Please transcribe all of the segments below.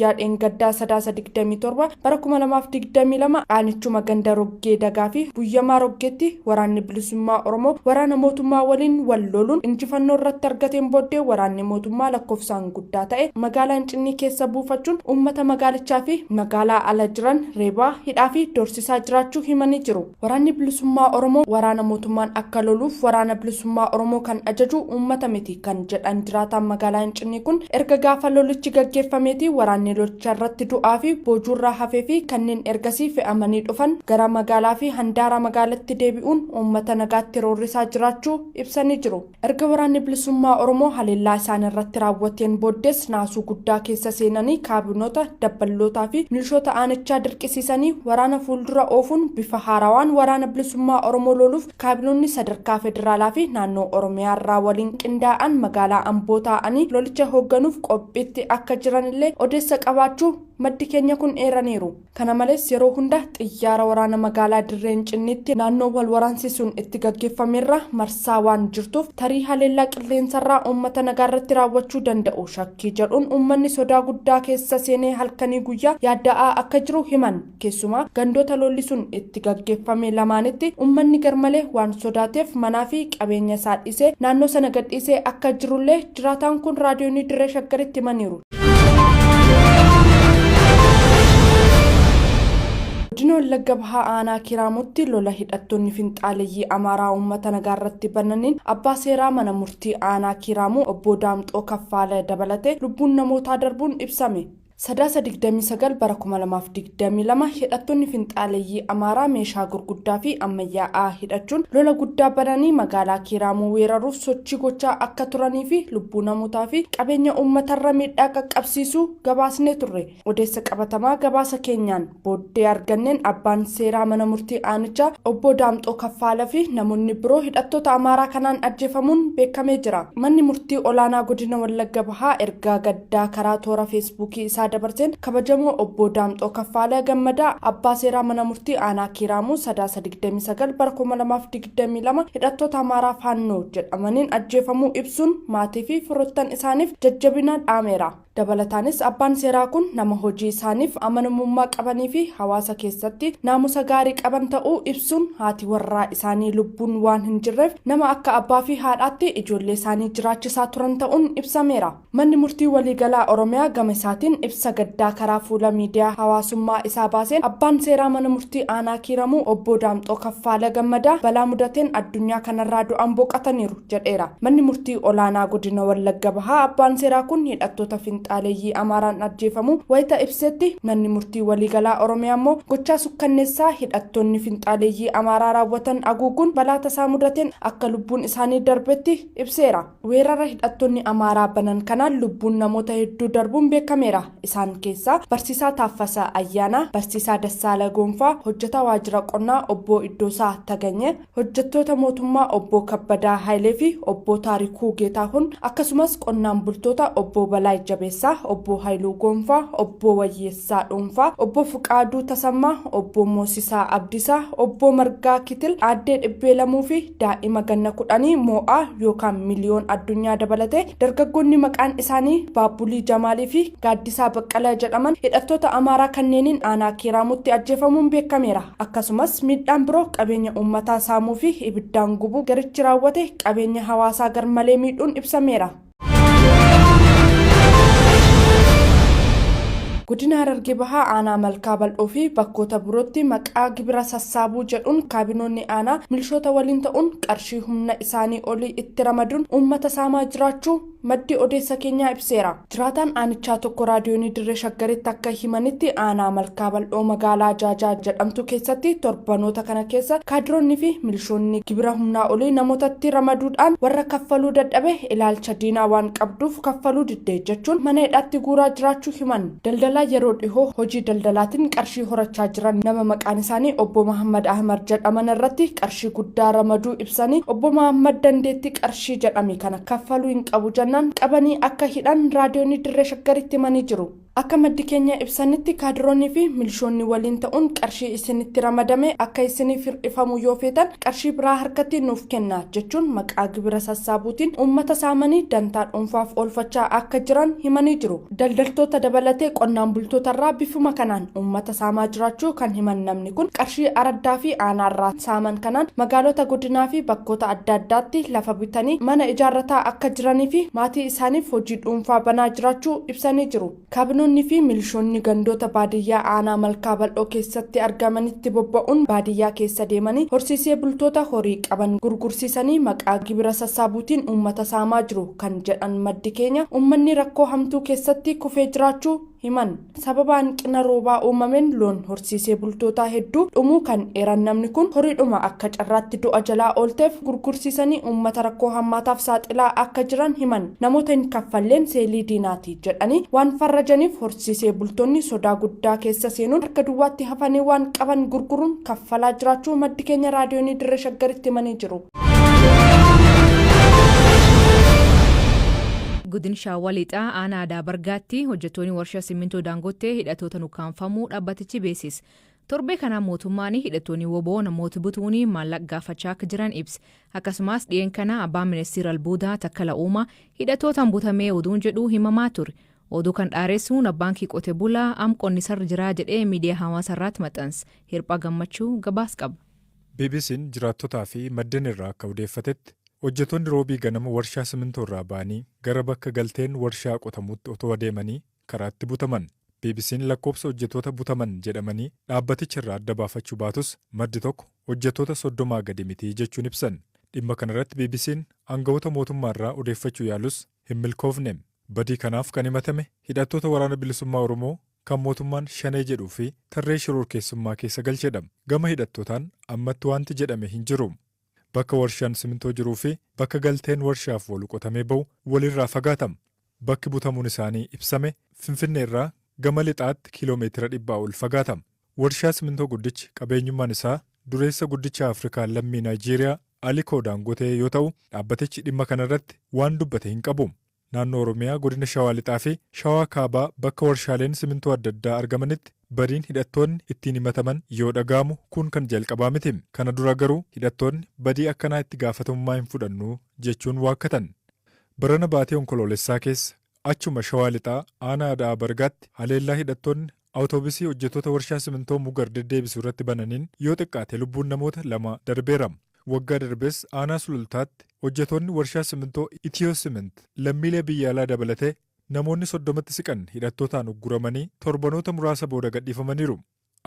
guyyaa dheengaddaa Sadaasa 27 bara 2022 aanichuma ganda Roggee Dagaa fi Buyyamaa Roggeetti waraanni bilisummaa Oromoo waraana mootummaa waliin wal loluun injifannoo irratti argateen booddee waraanni mootummaa lakkoofsaan guddaa ta'e magaalaa Incinnii keessa buufachuun uummata magaalichaa fi magaalaa ala jiran reebaa, hidhaa fi doorsisaa jiraachuu himanii jiru. Waraanni bilisummaa Oromoo waraana mootummaan akka loluuf waraana bilisummaa Oromoo kan ajaju uummata miti kan jedhan jiraataan magaalaa Incinnii kun erga gaafa lolichi gaggeeffameetii waraanni lolicha irratti du'aa fi boojuurraa hafee fi kanneen ergasii fe'amanii dhufan gara magaalaa fi handaara magaalatti deebi'uun uummata nagaatti roorrisaa jiraachuu ibsanii jiru. Erga waraanni bilisummaa Oromoo haleellaa isaan irratti raawwateen booddees naasuu guddaa keessa seenanii kaabinoota, dabballootaa fi milishoota aanichaa dirqisiisanii waraana fuuldura oofuun bifa haarawaan waraana bilisummaa Oromoo loluuf kaabinoonni sadarkaa federaalaa fi naannoo Oromiyaa irraa waliin qindaa'an magaalaa Amboo taa'anii lolicha hoogganuuf qophiitti akka jiranillee odeessa qabaachuu maddi keenya kun eeraniiru. Kana malees yeroo hunda xiyyaara waraana magaalaa Dirree Incinniitti naannoo wal waraansi sun itti gaggeeffamerra marsaa waan jirtuuf tarii haleellaa qilleensarraa uummata nagaarratti raawwachuu danda'u shakkii jedhuun uummanni sodaa guddaa keessa seenee halkanii guyyaa yaadda'aa akka jiru himan. Keessumaa gandoota lolli sun itti gaggeeffame lamaanitti uummanni garmalee waan sodaateef manaa fi qabeenya isaa dhiisee naannoo sana gadhiisee akka jirullee jiraataan kun raadiyoonii Dirree Shaggaritti himaniiru. Godina Wallagga Bahaa Aanaa Kiiraamutti lola hidhattoonni finxaaleyyii Amaaraa uummata nagaa irratti bananiin abbaa seeraa mana murtii Aanaa Kiiraamuu obbo Daamxoo Kaffaala dabalatee lubbuun namootaa darbuun ibsame. Sadaasa 29 bara 2022 hidhattoonni finxaaleyyii Amaaraa meeshaa gurguddaa fi ammayyaa'aa hidhachuun lola guddaa bananii magaalaa Kiiraamuu weeraruuf sochii gochaa akka turanii fi lubbuu namootaa fi qabeenya uummatarra miidhaa qaqqabsiisuu gabaasnee turre. Odeessa qabatamaa gabaasa keenyaan booddee arganneen abbaan seeraa mana murtii aanichaa obbo Daamxoo Kaffaala fi namoonni biroo hidhattoota Amaaraa kanaan ajjeefamuun beekamee jira. Manni murtii olaanaa godina Wallagga Bahaa ergaa gaddaa karaa toora feesbuukii isaa dabarseen kabajamoo obbo Daamxoo Kaffaala Gammadaa abbaa seeraa mana murtii aanaa Kiiraamuu Sadaasa 29 bara 2022 hidhattoota Amaaraa Faannoo jedhamaniin ajjeefamuu ibsuun maatii fi firoottan isaaniif jajjabina dhaameera. Dabalataanis abbaan seeraa kun nama hojii isaaniif amanamummaa qabanii fi hawaasa keessatti naamusa gaarii qaban ta'uu ibsuun haati warraa isaanii lubbuun waan hin jirreef nama akka abbaa fi haadhaatti ijoollee isaanii jiraachisaa turan ta'uun ibsameera. Manni murtii waliigalaa Oromiyaa gama isaatiin ibsa gaddaa karaa fuula miidiyaa hawaasummaa isaa baaseen abbaan seeraa mana murtii aanaa Kiiramuu obbo Daamxoo Kaffaala Gammadaa balaa mudateen addunyaa kanarraa du'aan boqataniiru. jedheera. Manni murtii olaanaa godina Wallagga Bahaa abbaan seeraa kun hidhattoota finxaaleeyyii Amaaraan ajjeefamuu wayita ibsetti manni murtii waliigalaa Oromiyaa immoo gochaa sukkanneessaa hidhattoonni finxaaleeyyii Amaaraa raawwatan haguuguun balaa tasaa mudateen akka lubbuun isaanii darbetti ibseera. Weerara hidhattoonni Amaaraa banan kanaan lubbuun namoota hedduu darbuun beekameera. Isaan keessaa Barsiisaa Taaffasaa Ayyaanaa, Barsiisaa Dassaala Goonfaa, hojjetaa waajjira qonnaa obbo Iddoosaa Taganyee, hojjettoota mootummaa obbo Kabbadaa Hayilee fi obbo Taarikuu Geetaahun akkasumas qonnaan bultoota obbo Balaay Jabeessaa, obbo Hayiluu Goonfaa, obbo Wayyeessaa Dhuunfaa, obbo Fuqaaduu Tasammaa, obbo Moosisaa Abdiisaa, obbo Margaa Kitil, aaddee Dhibbee Lamuu fi daa'ima ganna kudhanii Moo'aa yookaan Miliyoon Addunyaa dabalatee dargaggoonni maqaan isaanii Baabbulii Jamaalii fi Gaaddisaa Baqqalaa jedhaman hidhattoota Amaaraa kanneeniin aanaa Kiiraamuutti ajjeefamuun beekameera. Akkasumas miidhaan biroo qabeenya uummataa saamuu fi ibiddaan gubuu garichi raawwate qabeenya hawaasaa garmalee miidhuun ibsameera. Godina Harargee Bahaa aanaa Malkaa Bal'oo fi bakkoota birootti maqaa gibira sassaabuu jedhuun kaabinoonni aanaa milishoota waliin ta'uun qarshii humna isaanii olii itti ramaduun uummata saamaa jiraachuu maddi odeessa keenyaa ibseera. Jiraataan aanichaa tokko raadiyoonii Dirree Shaggaritti akka himanitti aanaa Malkaa Bal'oo magaalaa Jaajaa jedhamtu keessatti torbanoota kana keessa kaadiroonni fi milishoonni gibira humnaa olii namootatti ramaduudhaan warra kaffaluu dadhabe ilaalcha diinaa waan qabduuf kaffaluu didde jechuun mana hidhaatti guuraa jiraachuu himan. Daldalaa yeroo dhihoo hojii daldalaatiin qarshii horachaa jiran nama maqaan isaanii obbo Mahammad Ahmad jedhaman irratti qarshii guddaa ramaduu ibsanii obbo Mahammad dandeettii qarshii jedhame kana kaffaluu hin qabu jennaan qabanii akka hidhan raadiyoonii Dirree Shaggaritti himanii jiru. Akka maddi keenya ibsanitti, kaadiroonnii fi milishoonni waliin ta'uun qarshii isinitti ramadame akka isiniif hir'ifamu yoo feetan qarshii biraa harkatti nuuf kenna jechuun maqaa gibira sassaabuutiin uummata saamanii dantaa dhuunfaaf oolfachaa akka jiran himanii jiru. Daldaltoota dabalatee qonnaan bultootarraa bifuma kanaan uummata saamaa jiraachuu kan himan namni kun, qarshii araddaa fi aanaarraa saaman kanaan magaalota godinaa fi bakkoota adda addaatti lafa bitanii mana ijaarrataa akka jiranii fi maatii isaaniif hojii dhuunfaa banaa jiraachuu ibsanii jiru. Kaabinoonni fi milishoonni gandoota baadiyyaa aanaa Malkaa Bal'oo keessatti argamanitti bobba'uun baadiyyaa keessa deemanii horsiisee bultoota horii qaban gurgursiisanii maqaa gibira sassaabuutiin uummata saamaa jiru kan jedhan maddi keenya, uummanni rakkoo hamtuu keessatti kufee jiraachuu himan. Sababa hanqina roobaa uumameen loon horsiisee bultootaa hedduu dhumuu kan eeran namni kun, horiidhuma akka carraatti du'a jalaa oolteef gurgursiisanii uummata rakkoo hammaataaf saaxilaa akka jiran himan. Namoota hin kaffalleen seelii diinaati jedhanii waan farrajaniif horsiisee bultoonni sodaa guddaa keessa seenuun harka duwwaatti hafanii waan qaban gurguruun kaffalaa jiraachuu maddi keenya Raadiyoonii Dirree Shaggaritti himanii jiru. Godina Shawaa Lixaa aanaa Aadaa Bargaatti hojjettoonni warshaa simmintoo Daangottee hidhattoota ukkaamfamuu dhaabbatichi beeksise. Torbee kana mootummaan hidhattoonni WBO namoota butuun maallaqa gaafachaa akka jiran ibse. Akkasumas dhiyeen kana abbaan ministeera albuudaa Takkala Uumaa hidhattootaan butamee oduun jedhu himamaa ture. Oduu kan dhaaressuun abbaan qote bulaa am qonnisarra jiraa jedhee miidiyaa hawaasaa irratti maxxanse. Hirphaa Gammachuu gabaas qaba. BBC'n jiraattotaa fi maddeen irraa akka odeeffatetti, hojjettoonni Roobii ganama warshaa simintoo irraa ba'anii gara bakka galteen warshaa qotamutti otoo adeemanii karaatti butaman. BBC'n lakkoofsa hojjettoota butaman jedhamanii dhaabbaticha irraa adda baafachuu baatus, maddi tokko hojjettoota 30 gadi miti jechuun ibsan. Dhimma kanarratti BBC'n aangawoota mootummaa irraa odeeffachuu yaalus hin milkoofne. Badii kanaaf kan himatame hidhattoota Waraana Bilisummaa Oromoo kan mootummaan Shanee jedhuu fi tarree shororkeessummaa keessa galchedha. Gama hidhattootaan ammatti wanti jedhame hin jiru. Bakka warshaan simintoo jiruu fi bakka galteen warshaaf oolu qotamee bahu walirraa fagaatama. Bakki butamuun isaanii ibsame Finfinnee irraa gama lixaatti kiiloomeetira 100 ol fagaatama. Warshaa simintoo guddichi qabeenyummaan isaa dureessa guddicha Afrikaa lammii Naayijeeriyaa Alikoo Daangotee yoo ta'u, dhaabbatichi dhimma kanarratti waan dubbate hin qabu. Naannoo Oromiyaa godina Shawaa Lixaa fi Shawaa Kaabaa bakka warshaaleen simintoo adda addaa argamanitti badiin hidhattoonni ittiin himataman yoo dhaga'amu kun kan jalqabaa miti. Kana dura garuu hidhattoonni badii akkanaa itti gaafatamummaa hin fudhannu jechuun waakkatan. Barana baatee Onkoloolessaa keessa achuma Shawaa Lixaa aanaa Ada'aa Bargaatti haleellaa hidhattoonni awutoobisii hojjettoota warshaa simintoo Mugar deddeebisu irratti bananiin yoo xiqqaate lubbuun namoota 2 darbeera. Waggaa darbes aanaa Sulultaatti hojjettoonni warshaa simintoo Itiyoo Simint lammiilee biyya alaa dabalatee namoonni 30tti siqan hidhattootaan ugguramanii torbanoota muraasa booda gadhiifamaniiru.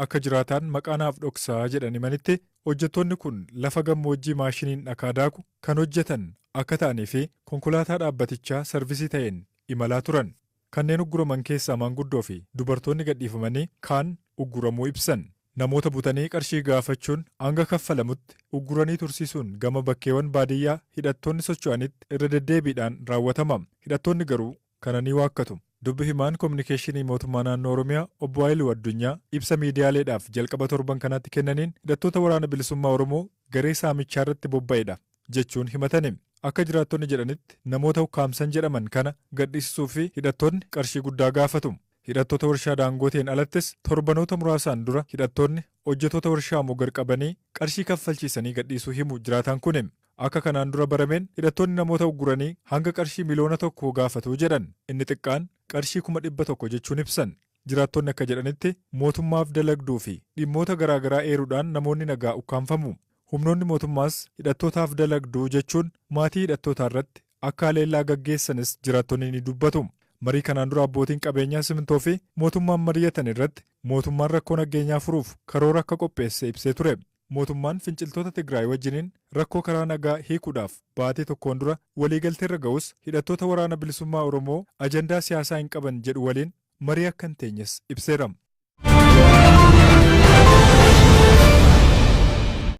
Akka jiraataan maqaa naaf dhoksaa jedhan himanitti, hojjettoonni kun lafa gammoojjii maashiniin dhakaa daaku kan hojjetan akka ta'anii fi konkolaataa dhaabbatichaa sarvisii ta'een imalaa turan. Kanneen ugguraman keessaa maanguddoo fi dubartoonni gadhiifamanii kaan ugguramuu ibsan. Namoota butanii qarshii gaafachuun hanga kaffalamutti ugguranii tursiisuun gama bakkeewwan baadiyyaa hidhattoonni socho'anitti irra deddeebiidhaan raawwatama. Hidhattoonni garuu kana ni waakkatu. Dubbi himaan kominikeeshinii mootummaa naannoo Oromiyaa obbo Haayiluu Addunyaa ibsa miidiyaaleedhaaf jalqaba torban kanaatti kennaniin hidhattoota Waraana Bilisummaa Oromoo garee saamichaa irratti bobba'edha jechuun himatani. Akka jiraattonni jedhanitti, namoota ukkaamsan jedhaman kana gadhiisisuu fi hidhattoonni qarshii guddaa gaafatu. Hidhattoota warshaa Daangooteen alattis torbanoota muraasaan dura hidhattoonni hojjettoota warshaa Mogar qabanii qarshii kaffalchiisanii gadhiisuu himu jiraataan kuni. Akka kanaan dura barameen hidhattoonni namoota ugguranii hanga qarshii 1,000,000 gaafatu jedhan. Inni xiqqaan qarshii 100,000 jechuun ibsan. Jiraattonni akka jedhanitti, mootummaaf dalagduu fi dhimmoota garaagaraa eeruudhaan namoonni nagaa ukkaamfamu. Humnoonni mootummaas hidhattootaaf dalagduu jechuun maatii hidhattootaa irratti akka haleellaa gaggeessanis jiraattonni ni dubbatu. Marii kanaan dura abbootiin qabeenyaa simintoo fi mootummaan mari'atan irratti mootummaan rakkoo nageenyaa furuuf karoora akka qopheesse ibsee ture. Mootummaan finciltoota Tigraay wajjiniin rakkoo karaa nagaa hiikuudhaaf baatee tokkoon dura waliigalteerra ga'us, hidhattoota Waraana Bilisummaa Oromoo ajandaa siyaasaa hin qaban jedhu waliin marii akka hin teenyes ibseera.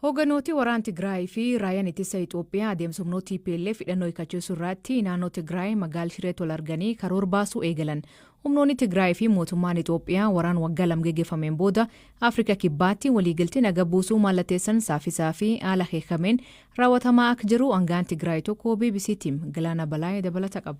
Hoogganooti waraana Tigraay fi raayyaan ittisa Itoophiyaa adeemsa humnoota TPLF hidhannoo hiikkachiisuu irratti naannoo Tigraay magaala Shireetti wal arganii karoora baasuu eegalan. Humnoonni Tigraay fi mootummaan Itoophiyaa waraan waggaa 2 geggeeffameen booda Afrika Kibbaatti waliigaltee naga buusuu mallatteessan saffisaa fi haala akeekameen raawwatamaa akka jiru aangaan Tigraay tokko BBC'tti hime. Galaana Balaayee dabalata qaba.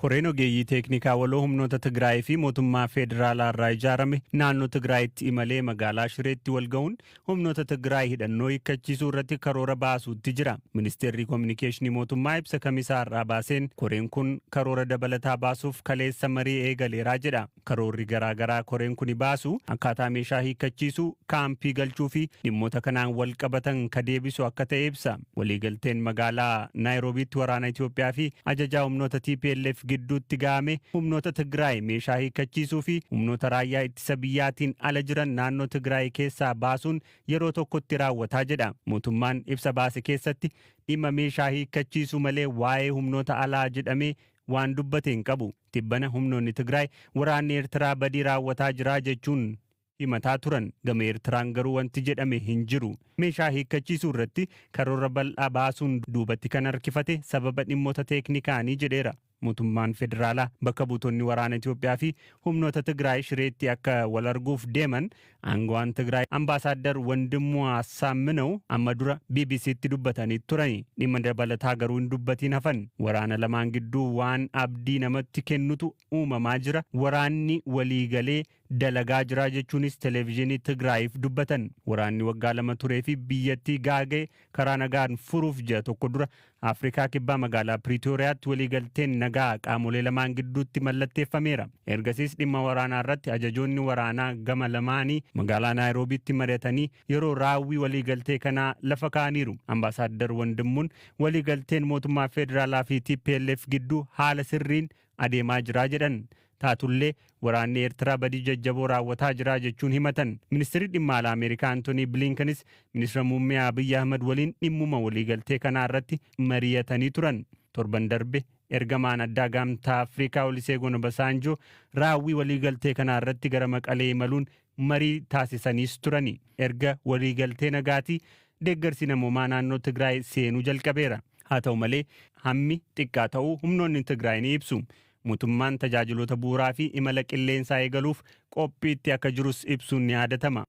Koreen ogeeyyii teeknikaa waloo humnoota Tigraay fi mootummaa federaalaa irraa ijaarame naannoo Tigraayitti imalee magaalaa Shireetti wal ga'uun humnoota Tigraay hidhannoo hiikkachiisuu irratti karoora baasuutti jira. Ministeerri Kominikeeshinii mootummaa ibsa kamisaa irraa baaseen koreen kun karoora dabalataa baasuuf kaleessa marii eegaleeraa jedha. Karoorri garaagaraa koreen kun baasu akkaataa meeshaa hiikkachiisuu, kaampii galchuu fi dhimmoota kanaan wal qabatan ka deebisu akka ta'e ibsa. Waliigalteen magaalaa Naayiroobiitti waraana Itoophiyaa fi ajajaa humnoota TPLF gidduutti ga'ame humnoota Tigraay meeshaa hiikkachiisuu fi humnoota raayyaa ittisa biyyaatiin ala jiran naannoo Tigraay keessaa baasuun yeroo tokkotti raawwataa jedha. Mootummaan ibsa baase keessatti dhimma meeshaa hiikkachiisuu malee waa'ee humnoota alaa jedhamee waan dubbate hin qabu. Tibbana humnoonni Tigraay waraanni Eertiraa badii raawwataa jira jechuun himataa turan. Gama Eertiraan garuu wanti jedhame hin jiru. Meeshaa hiikkachiisuu irratti karoora bal'aa baasuun duubatti kan harkifate sababa dhimmoota teeknikaanii jedheera. Mootummaan federaalaa bakka buutonni waraana Itoophiyaa fi humnoota Tigraay Shireetti akka wal arguuf deeman aangawaan Tigraay Ambaasaaddar Wandimmoo Assaamminoo amma dura BBCtti dubbatanii turani. Dhimma dabalataa garuu hin dubbatiin hafan. Waraana lamaan gidduu waan abdii namatti kennutu uumamaa jira. Waraanni waliigalee dalagaa jira jechuunis televezyiinii Tigraayiif dubbatan. Waraanni waggaa 2 turee fi biyyattii gaaga'e karaa nagaan furuuf ji'a tokko dura Afrikaa Kibbaa magaalaa Piriitooriyaatti waliigalteen nagaa qaamolee lamaan gidduutti mallatteeffameera. Ergasiis dhimma waraanaa irratti ajajoonni waraanaa gama lamaanii magaalaa Naayiroobiitti mari'atanii yeroo raawwii waliigaltee kanaa lafa kaa'aniiru. Ambaasaaddar Wandimmuun waliigalteen mootummaa federaalaa fi TPLF gidduu haala sirriin adeemaa jira jedhan. Taatullee waraanni Eertiraa badii jajjaboo raawwataa jira jechuun himatan. Ministeerri dhimma alaa Ameerikaa Antoonii Bilinkanis ministeera muummee Abiyyi Ahmad waliin dhimmuma waliigaltee kanaa irratti mari'atanii turan. Torban darbe ergamaan addaa Gamtaa Afrikaa Oluseegun Obasanjoo raawwii waliigaltee kanaa irratti gara Maqalee imaluun marii taasisaniis turani. Erga waliigaltee nagaatii deeggarsi namoomaa naannoo Tigraay seenuu jalqabeera. Haa ta'u malee hammi xiqqaa ta'uu humnoonni Tigraay ni ibsu. Mootummaan tajaajiloota bu'uuraa fi imala qilleensaa eegaluuf qophiitti akka jirus ibsuun ni yaadatama.